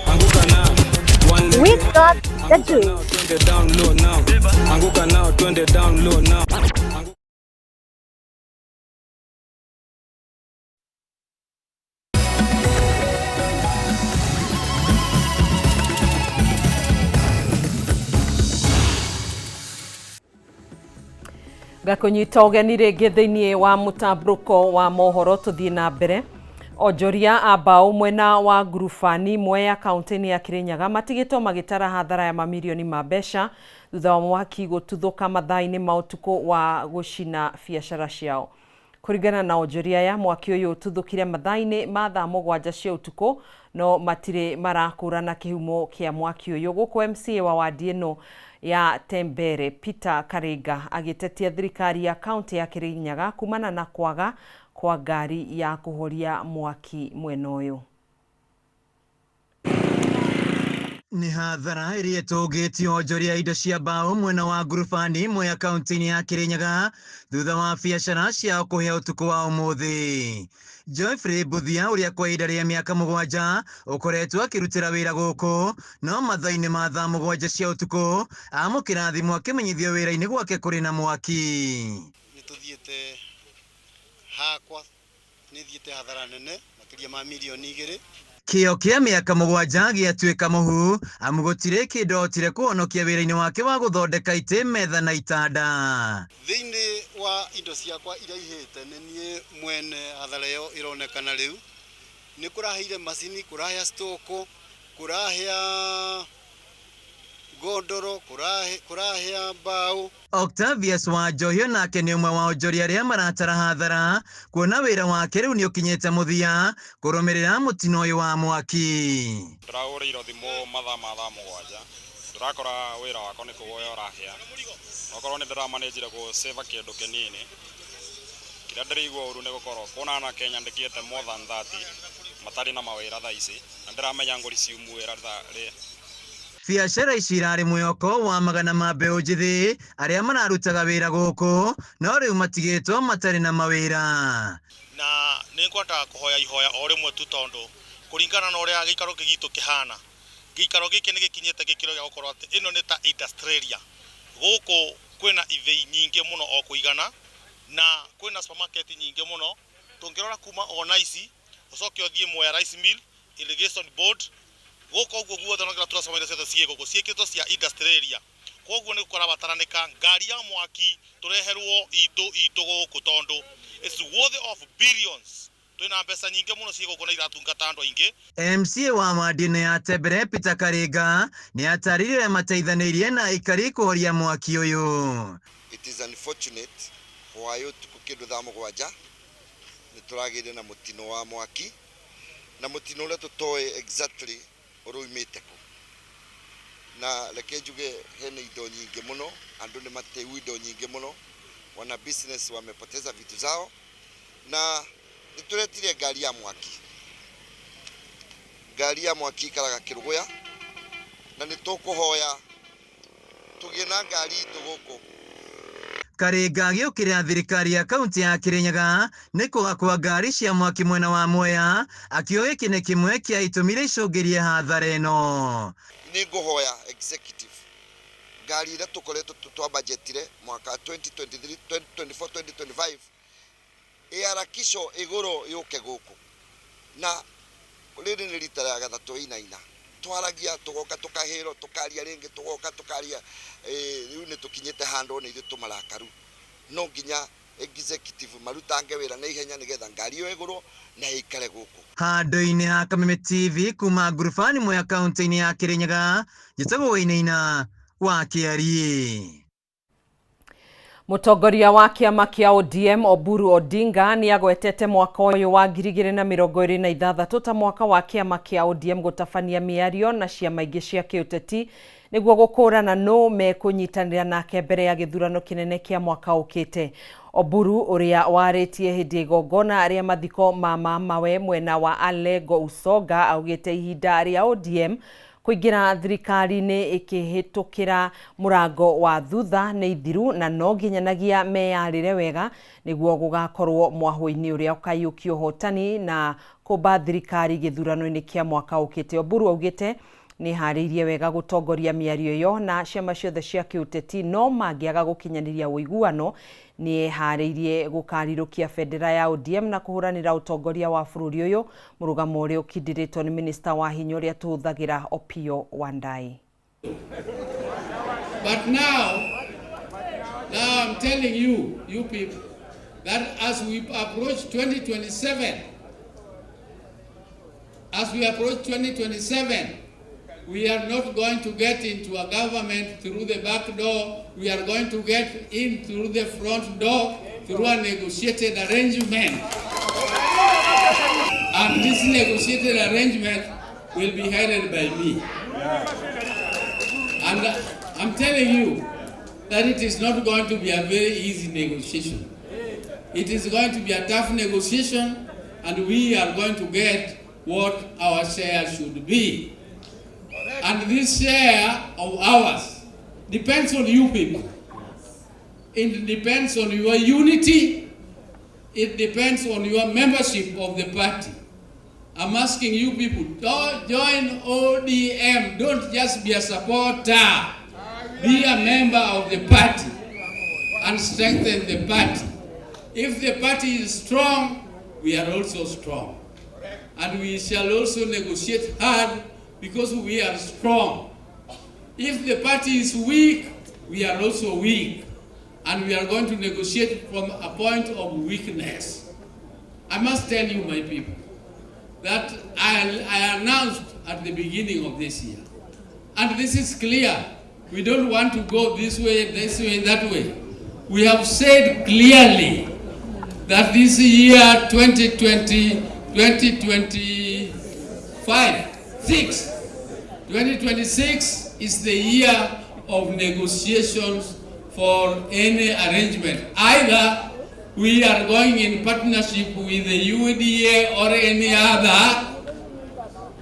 We got the juice. Anguka nao twende down low now. Ngakũnyita ũgeni rĩngĩ thĩinĩ wa mũtambũrũko wa mohoro tũthiĩ na mbere. Onjoria a mbaũ mwena wa ngurubani Mwea kaunti-inĩ ya Kirinyaga matigĩtwo magĩtara hathara ya mamirioni ma mbeca thutha wa mwaki gũtuthũka mathaa-inĩ ma ũtukũ wa gũcina biacara ciao. Kũringana na onjoria aya, mwaki ũyũ ũtuthũkire mathaa-inĩ ma thaa 7 cia ũtukũ no matirĩ marakũrana kĩhumo kĩa mwaki ũyũ. Gũkũ MCA wa wadi ĩno ya Tembere Peter Karinga agĩtetia thirikari ya kaunti ya Kirinyaga kumana na kwaga kwa ngari ya kũhoria mwaki mwena ũyũ. Nĩ hathara ĩrĩa ĩtũngĩtio onjoria indo cia mbaũ mwena wa ngurubani Mwea kaunti-inĩ ya Kirinyaga thutha wa biacara ciao kũhĩa ũtukũ wa ũmũthĩ. Geoffrey Mbuthia ũrĩa kwa ihinda rĩa mĩaka 7 ũkoretwo akĩrutĩra wĩra gũkũ no mathaa-inĩ ma thaa 7 cia ũtukũ amũkĩra thimũ akĩmenyithio wĩra-inĩ gwake kũrĩ na mwaki. Nĩ tũthiĩte hakwa nĩ thiĩte hathara nene makĩria ma mirioni 2. Kĩo kĩa mĩaka 7 gĩatuĩka mũhu amu gũtirĩ kĩndũ ahotire kũhonokia wĩra-inĩ wake wa gũthondeka itĩ, metha na itanda. Thĩinĩ wa indo ciakwa iria ihĩte nĩ niĩ mwene hathara ĩyo ĩronekana rĩu. Nĩ kũraheire macini, kũrahĩa stoko, kũrahĩa gondoro, kũrahĩa mbaũ. Octavius Wanjohi nake nĩ ũmwe wa onjoria arĩa maratara hathara kuona wĩra wake rĩu nĩ ũkinyĩte mũthia kũrũmĩrĩra mũtino ũyũ wa mwaki. Ndĩrahũrĩirwo thimũ mathaa ma thaa 7 ndĩrakora wĩra wakwa nĩ kũwoya ũrahĩa okorwo nĩ ndĩramanĩnjire gũcĩva kĩndũ kĩnini kĩrĩa ndĩraigua ũru nĩ gũkorwo kwona anake nyandĩkĩte more than 30 matarĩ na mawĩra thaa ici na ndĩramenya ngũri ciumu wĩra thaa rĩ. Biacara ici irarĩ mwĩhoko wa magana ma mbeũ njĩthĩ arĩa mararutaga wĩra gũkũ no rĩu matigĩtwo matarĩ na mawĩra. Na nĩ ngwendaga kũhoya ihoya o rĩmwe tu tondũ kũringana na ũrĩa gĩikaro gĩkĩ gitũ kĩhana, gĩikaro gĩkĩ nĩ gĩkinyĩte gĩkĩro gĩa gũkorwo atĩ ĩno nĩ ta industrial. Gũkũ kwĩna ithĩi nyingĩ mũno o kũigana na kwĩna supermarket nyingĩ mũno. Tũngĩrora kuma ona ici ũcoke ũthiĩ Mwea Rice Mill, Irrigation Board, gũkũ ũguo guothe no nginya tũracemania ciothe ciĩ gũkũ ciĩkĩtwo cia industrial area. Koguo nĩ kũrabataranĩka ngari ya mwaki tũreherwo itũ gũkũ tondũ it's worth of billions. Twina mbeca nyingĩ mũno ciĩ gũkũ na iratungata andũ aingĩ. MCA wa wadi ĩno ya Tembere Peter Karinga nĩ atarĩirie ũrĩa mateithanĩirie na aikari kũhoria mwaki ũyũ. It is unfortunate hwaĩ ũtukũ kĩndũ thaa mũgwanja nĩ tũragĩire na mũtino wa mwaki na mũtino ũrĩa tũtoĩ exactly ũrũimĩte kũ, na reke njuge hena indo nyingĩ mũno, andũ nĩ mateu indo nyingĩ mũno, wana business wamepoteza vitu zao, na nĩ tũretire ngari ya mwaki. Ngari ya mwaki ikaraga Kĩrũgũya, na nĩ tũkũhoya tũgĩe na ngari itũ gũkũ. Karinga agĩũkĩrĩra thirikari ya kaunti ya Kirinyaga nĩ kwaga kwa ngari cia mwaki mwena wa Mwea, akiuga gĩkĩ nĩ kĩmwe kĩa itũmi iria icũngĩrie hathara ĩno. Nĩ ngũhoya executive ngari ĩrĩa tũkoretwo twabudgetire mwaka 2023, 2024, 2025 ĩharakishwo ĩgũrwo yũke gũkũ, na rĩrĩ nĩ rita rĩa gatatũ ĩinaina twaragia tũgoka tũkahĩrwo tũkaria rĩngĩ tũgoka tũkaria, rĩu nĩ tũkinyĩte handũ nĩ ithuĩ tũmarakaru, no nginya executive marutange wĩra na ihenya nĩgetha ngari ĩyo ĩgũrwo na ĩikare gũkũ. Handũ-inĩ ha Kameme TV kuma Ngurubani Mwea kaunti-inĩ ya Kirinyaga, njĩtagwo Wainaina wa Kĩariĩ. Mũtongoria wa kĩama kĩa ODM Oburu Odinga nĩ agwetete mwaka ũyũ wa 2026 ta mwaka wa kĩama kĩa ODM gũtabania mĩario na ciama ingĩ cia kĩũteti nĩguo gũkũrana nũ mekũnyitanĩra nake mbere ya gĩthurano kĩnene kĩa mwaka ũkĩte. Oburu ũrĩa warĩtie hĩndĩ ya igongona rĩa mathiko ma mamawe mwena wa Alego Usonga augĩte ihinda rĩa ODM kũingĩra thirikari-inĩ ĩkĩhĩtũkĩra mũrango wa thutha nĩ ithiru na no nginyanagia meyarĩre wega nĩguo gũgakorwo mwahũ-inĩ ũrĩa ũkaiyũkia ũhotani na kũmba thirikari gĩthurano-inĩ kĩa mwaka ũkĩte. Oburu augĩte nĩ harĩirie wega gũtongoria mĩario ĩyo na ciama ciothe cia kĩũteti no mangĩaga gũkinyanĩria ũiguano nĩ eharĩirie gũkarirũkia bendera ya ODM na kũhũranĩra ũtongoria wa bũrũri ũyũ, mũrũgamo ũrĩa ũkindĩrĩtwo nĩ minista wa hinya ũrĩa tũhũthagĩra Opiyo Wandayi. But now I'm telling you, you people, that as we approach 2027, as we approach 2027, we are not going to get into a government through the back door. We are going to get in through the front door through a negotiated arrangement. And this negotiated arrangement will be headed by me. And I'm telling you that it is not going to be a very easy negotiation. It is going to be a tough negotiation, and we are going to get what our share should be. And this share of ours depends on you people. It depends on your unity. It depends on your membership of the party. I'm asking you people, don't join ODM. Don't just be a supporter. Be a member of the party and strengthen the party. If the party is strong, we are also strong. And we shall also negotiate hard because we are strong. If the party is weak, we are also weak. And we are going to negotiate from a point of weakness. I must tell you, my people, that I announced at the beginning of this year. And this is clear. We don't want to go this way, that way. We have said clearly that this year, 2020, 2025, 6, 2026 is the year of negotiations for any arrangement. Either we are going in partnership with the UDA or any other,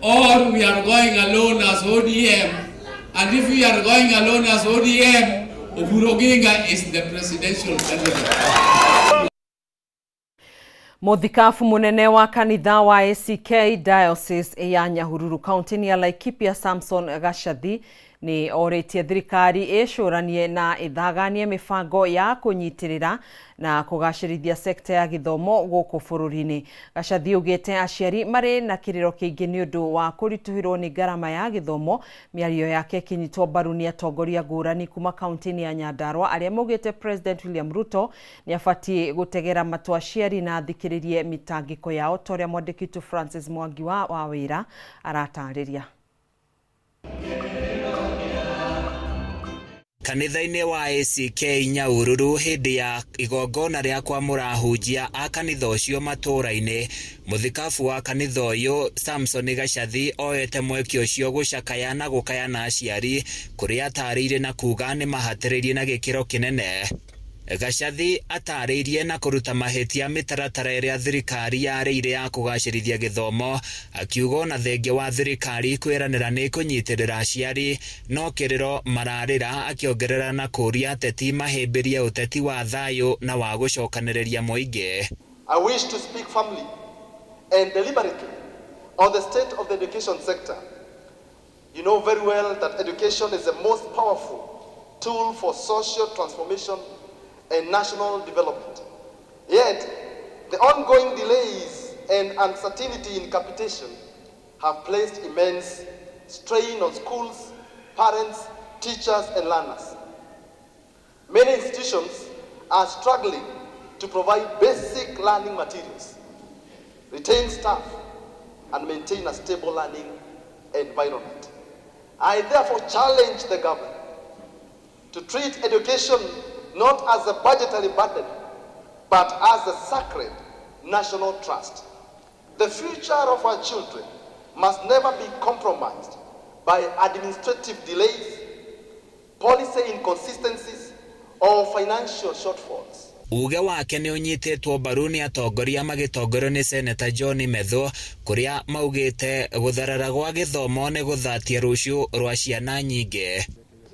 or we are going alone as ODM. And if we are going alone as ODM, Oburu Oginga is the presidential candidate. Mũthikabu mũnene wa kanitha wa ACK Diocese ya Nyahururu kaunti-inĩ ya Laikipia Samson Gachathi Nĩ orĩtie thirikari ĩcũranie na ĩthaganie mĩbango ya kũnyitĩrĩra na kũgacĩrithia sekta ya gĩthomo gũkũ bũrũri-inĩ. Gacathi augĩte aciari marĩ na kĩrĩro kĩingĩ nĩ ũndũ wa kũritũhĩrwo nĩ ngarama ya gĩthomo. Mĩario yake ĩkĩnyitwo mbaru nĩ atongoria ngũrani kuma kaunti-inĩ ya Nyandarua arĩa maugĩte President William Ruto nĩ abatiĩ gũtegera matũ aciari na athikĩrĩrie mĩtangĩko yao ta ũrĩa mwandĩki witũ Francis Mwangi wa Wawĩra aratarĩria. Kanitha-inĩ wa ACK Nyaururu hĩndĩ ya igongona rĩa kwamũra ahunjia a kanitha ũcio matũũra-inĩ, mũthikabu wa kanitha ũyũ Samson Gacathi oete mweke ũcio gũcakaya na gũkaya na aciari kũrĩa atarĩirie na kuga nĩ mahatĩrĩirie na gĩkĩro kĩnene. Gacathi atarĩirie na kũruta mahĩtia mĩtaratara ĩrĩa thirikari yarĩire ya kũgacĩrithia gĩthomo, akiuga ona thengia wa thirikari kwĩranĩra nĩ kũnyitĩrĩra aciari no kĩrĩro mararĩra, akĩongerera na kũũria ateti mahĩmbĩrie ũteti wa thayũ na wa gũcokanĩrĩria mũingĩ. I wish to speak firmly and deliberately on the state of the education sector. You know very well that education is the most powerful tool for social transformation and national development. Yet, the ongoing delays and uncertainty in capitation have placed immense strain on schools, parents, teachers, and learners. Many institutions are struggling to provide basic learning materials, retain staff, and maintain a stable learning environment. I therefore challenge the government to treat education not as a budgetary burden, but as a sacred national trust. The future of our children must never be compromised by administrative delays, policy inconsistencies, or financial shortfalls. Uge wake nĩ ũnyitĩtwo mbaru nĩ atongoria magĩtongorio nĩ Seneta John Methu kũrĩa maugĩte gũtherera gwa gĩthomo nĩ gũthatia rũciũ rwa ciana nyingĩ.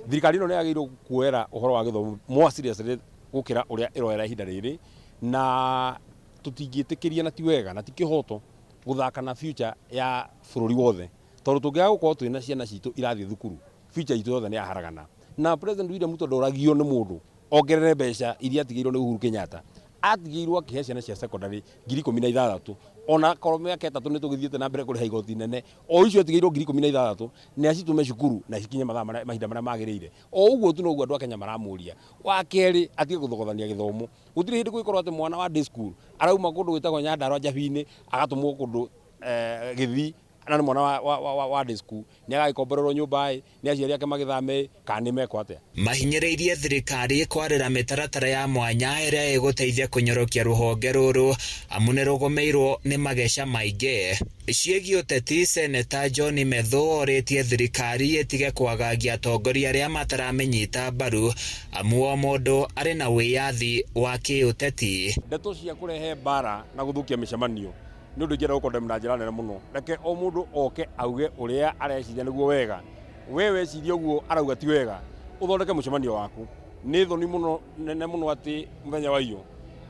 Thirikari ĩno nĩ yagĩrĩirwo kuoera ũhoro wa gĩthomo more seriously gũkĩra ũrĩa ĩroera ihinda rĩrĩ, na tũtingĩtĩkĩria na ti wega na ti kĩhoto gũthaka na future ya bũrũri wothe, tondũ tũngĩaga gũkorwo twĩna ciana citũ irathiĩ thukuru, future itũ yothe nĩ yaharagana. Na President William Ruto ndoragio nĩ mũndũ ongerere mbeca iria atigĩirwo nĩ Uhuru Kenyatta, atigĩirwo akĩhe ciana cia secondary 16,000, ona korwo mĩaka 3 nĩ tũgĩthiĩte na mbere kũrĩha igoti nene, o icio atigĩirwo 16,000 nĩ acitũme cukuru na cikinye mathaa marĩa mahinda marĩa magĩrĩire. O ũguo tu noguo andũ a Kenya maramũria. Wa kerĩ, atige gũthogothania gĩthomo. Gũtirĩ hĩndĩ kũngĩkorwo atĩ mwana wa day school arauma kũndũ gwĩtagwo Nyandarua Njabi-inĩ agatũmwo kũndũ Gĩthii, na nĩ mwana wa day school, nĩ agagĩkomborerwo nyũmba ĩ, nĩ aciari ake magĩthame kana nĩ mekwo atĩa. Mahinyĩrĩirie thirikari kwarĩra mĩtaratara ya mwanya ĩrĩa ĩgũteithia kũnyorokia rũhonge rũrũ amu nĩ rũgũmĩirwo nĩ mageca maingĩ. Ciĩgiĩ ũteti, Seneta John Methu orĩtie thirikari ĩtige kwagagia atongoria arĩa mataramĩnyita mbaru amu o mũndũ arĩ na wĩyathi wa kĩũteti. Ndeto cia kũrehe mbara na gũthũkia mĩcemanio nĩ ũndũ ingĩenda gũkondemna na njĩra nene mũno. Reke o mũndũ oke auge ũrĩa areciria nĩguo wega, we weciria ũguo arauga ti wega, ũthondeke mũcemanio waku. Nĩ thoni mũno nene mũno atĩ mũthenya wa iyo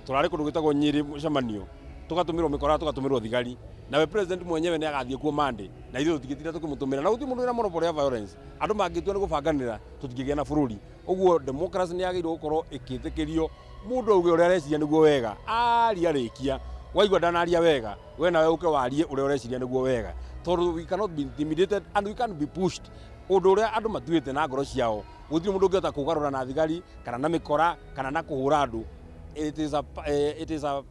tũrarĩ kũndũ gwĩtagwo Nyĩrĩ mũcemanio, tũgatũmĩrwo mĩkora, tũgatũmĩrwo thigari, nawe president mwenyewe nĩ agathiĩ kuo Monday, na ithuĩ tũtingĩtinda tũkĩmũtũmĩra, na gũtirĩ mũndũ wĩna monopoly ya violence. Andũ mangĩtua nĩ gũbanganĩra tũtingĩgĩa na bũrũri. Ũguo democracy nĩ yagĩrĩirwo gũkorwo ĩkĩtĩkĩrio mũndũ auge ũrĩa areciria nĩguo wega, aria rĩkia, waigua ndanaria wega, we nawe ũke warie ũrĩa ũreciria nĩguo wega, tondũ we cannot be intimidated and we can't be pushed. Ũndũ ũrĩa andũ matuĩte na ngoro ciao, gũtirĩ mũndũ ũngĩhota kũgarũra na thigari kana na mĩkora kana na kũhũra andũ. It is a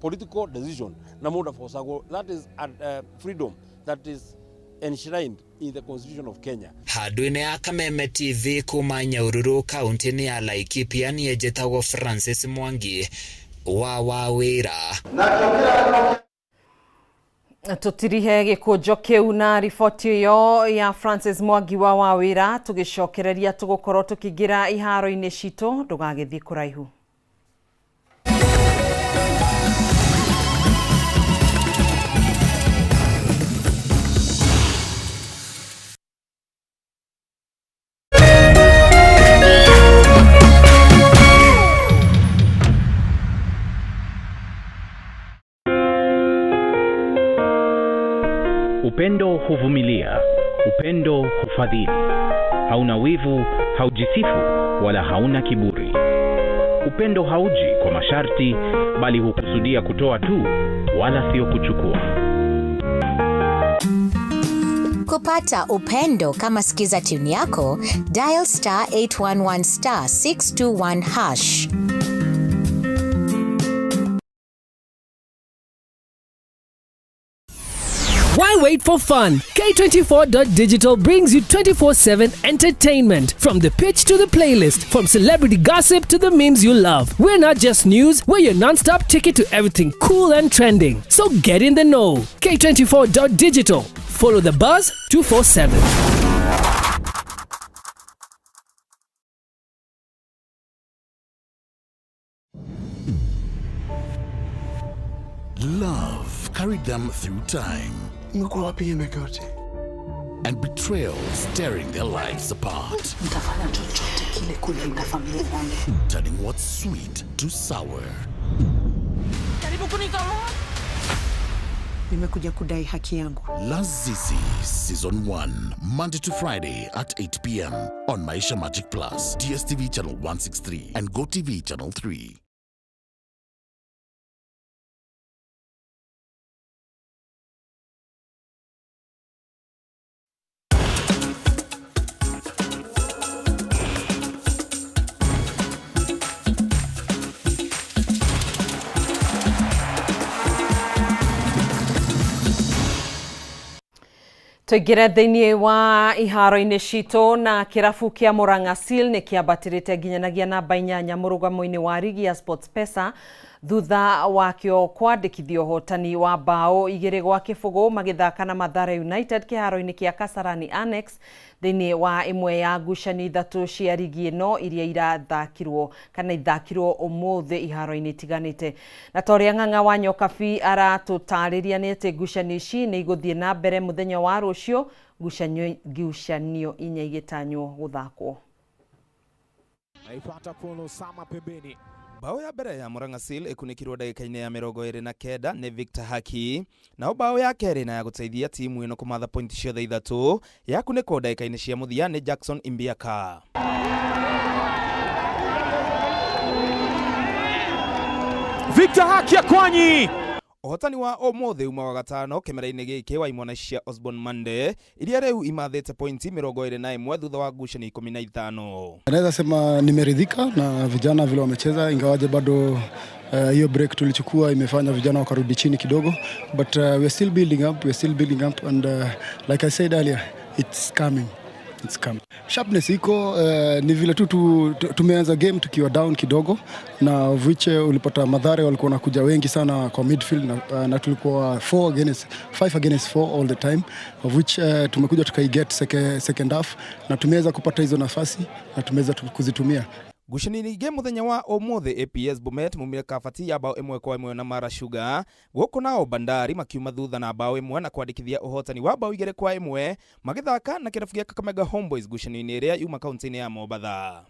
political decision na mũndũ abocagwo. That is a freedom that is enshrined in the Constitution of Kenya. Handũ-inĩ ya Kameme TV kuma Nyahururu kaunti-inĩ ya Laikipia, niĩ njĩtagwo Francis Mwangi wa Wawĩra. Tũtirihe gĩkũnjo kĩu na riboti ĩyo ya Francis Mwangi wa Wawĩra, tũgĩcokereria tũgũkorwo tũkĩingĩra iharo-inĩ citũ, ndũgagĩthiĩ kũraihu. Upendo huvumilia, Upendo hufadhili, hauna wivu, haujisifu wala hauna kiburi. Upendo hauji kwa masharti, bali hukusudia kutoa tu, wala sio kuchukua. Kupata upendo kama skiza tune yako, dial star 811 star 621 hash. Why wait for fun? K24.digital brings you 24/7 entertainment. From the pitch to the playlist, from celebrity gossip to the memes you love. We're not just news, we're your non-stop ticket to everything cool and trending. So get in the know. K24.digital. Follow the buzz 247. Love carried them through time. And betrayals tearing their lives apart. Nitafanya chochote kile kulinda familia yangu. Turning what's sweet to sour. Jaribu kunitoa. Nimekuja kudai haki yangu. Lazizi Season 1, Monday to Friday at 8 p.m. on Maisha Magic Plus, DSTV Channel 163, and GoTV Channel 3. Tũingĩre thĩinĩ wa iharo-inĩ citũ na kĩrabu kĩa Murang'a Seal nĩ kĩambatĩrĩte nginyanagia namba 8 mũrũgamo-inĩ wa rigi ya SportPesa thutha wakĩo kwandĩkithia ũhotani wa bao 2-0 magĩthaka na Mathare United kĩharo-inĩ kĩa Kasarani Annex thĩinĩ wa ĩmwe ya ngucanio 3 cia rigi ĩno iria irathakirwo kana ithakirwo ũmũthĩ iharo-inĩ itiganĩte. Na ta ũrĩa Ng'ang'a wa Nyokabi aratũtarĩria nĩ atĩ ngucanio ici nĩ igũthiĩ na mbere mũthenya wa rũciũ, ngucanio 4 igĩtanywo gũthakwo. Naipata Paul Osama pembeni. Bao ya mbere ya Murang'a Seal ĩkunĩkirwo ndagĩka-inĩ ya 29 nĩ Victor Haki, nao bao ya kerĩ na ya gũteithia timu ĩno kũmatha pointi ciothe 3 yakunĩkwo ndagĩka-inĩ cia mũthia nĩ Jackson Imbiaka. Victor Haki Akwanyi. Ũhotani wa ũmũthĩ uma wa gatano kĩmera-inĩ gĩkĩ wa imwana cia Osborne Monday iria rĩu imathĩte pointi 21 thutha wa ngucanio 15. Naweza sema nimeridhika na vijana vile wamecheza, ingawaje bado hiyo break tulichukua imefanya vijana wakarudi chini kidogo, but we are still building up, we are still building up and like I said earlier, it's coming. It's coming. Sharpness iko, ni vile tu tumeanza game tukiwa down kidogo, na of which ulipata Mathare walikuwa wanakuja wengi sana kwa midfield na tulikuwa 4 against 5 against 4 all the time, of which tumekuja tukaiget second half na tumeweza kupata hizo nafasi na tumeweza kuzitumia. Ngucanio ingĩ mũthenya wa ũmũthĩ APS Bomet maumire kabati ya bao 1-1 na Mara Sugar, gũkũ nao Bandari makiuma thutha na bao 1 na kwandĩkithia ũhotani wa bao 2-1 magĩthaka na kĩrabu gĩa Kakamega Homeboys ngucanio-inĩ ĩrĩa yuma kaunti-inĩ ya Mombatha.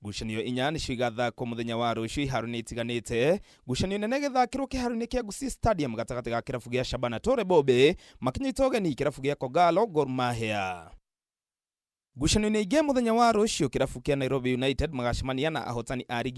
Ngucanio 4 nĩcio igathakwo mũthenya wa rũciũ iharo-inĩ itiganĩte. Ngucanio nene ĩgĩthakĩrwo kĩharo-inĩ kĩa Gusii Stadium gatagatĩ ga kĩrabu gĩa Shabana Tore Bobe makĩnyita ũgeni kĩrabu gĩa Kogalo Gor Mahia. Ngucanio-inĩ ingĩ mũthenya wa rũciũ kĩrabu kĩa Nairobi United magacemania na ahotani a rigi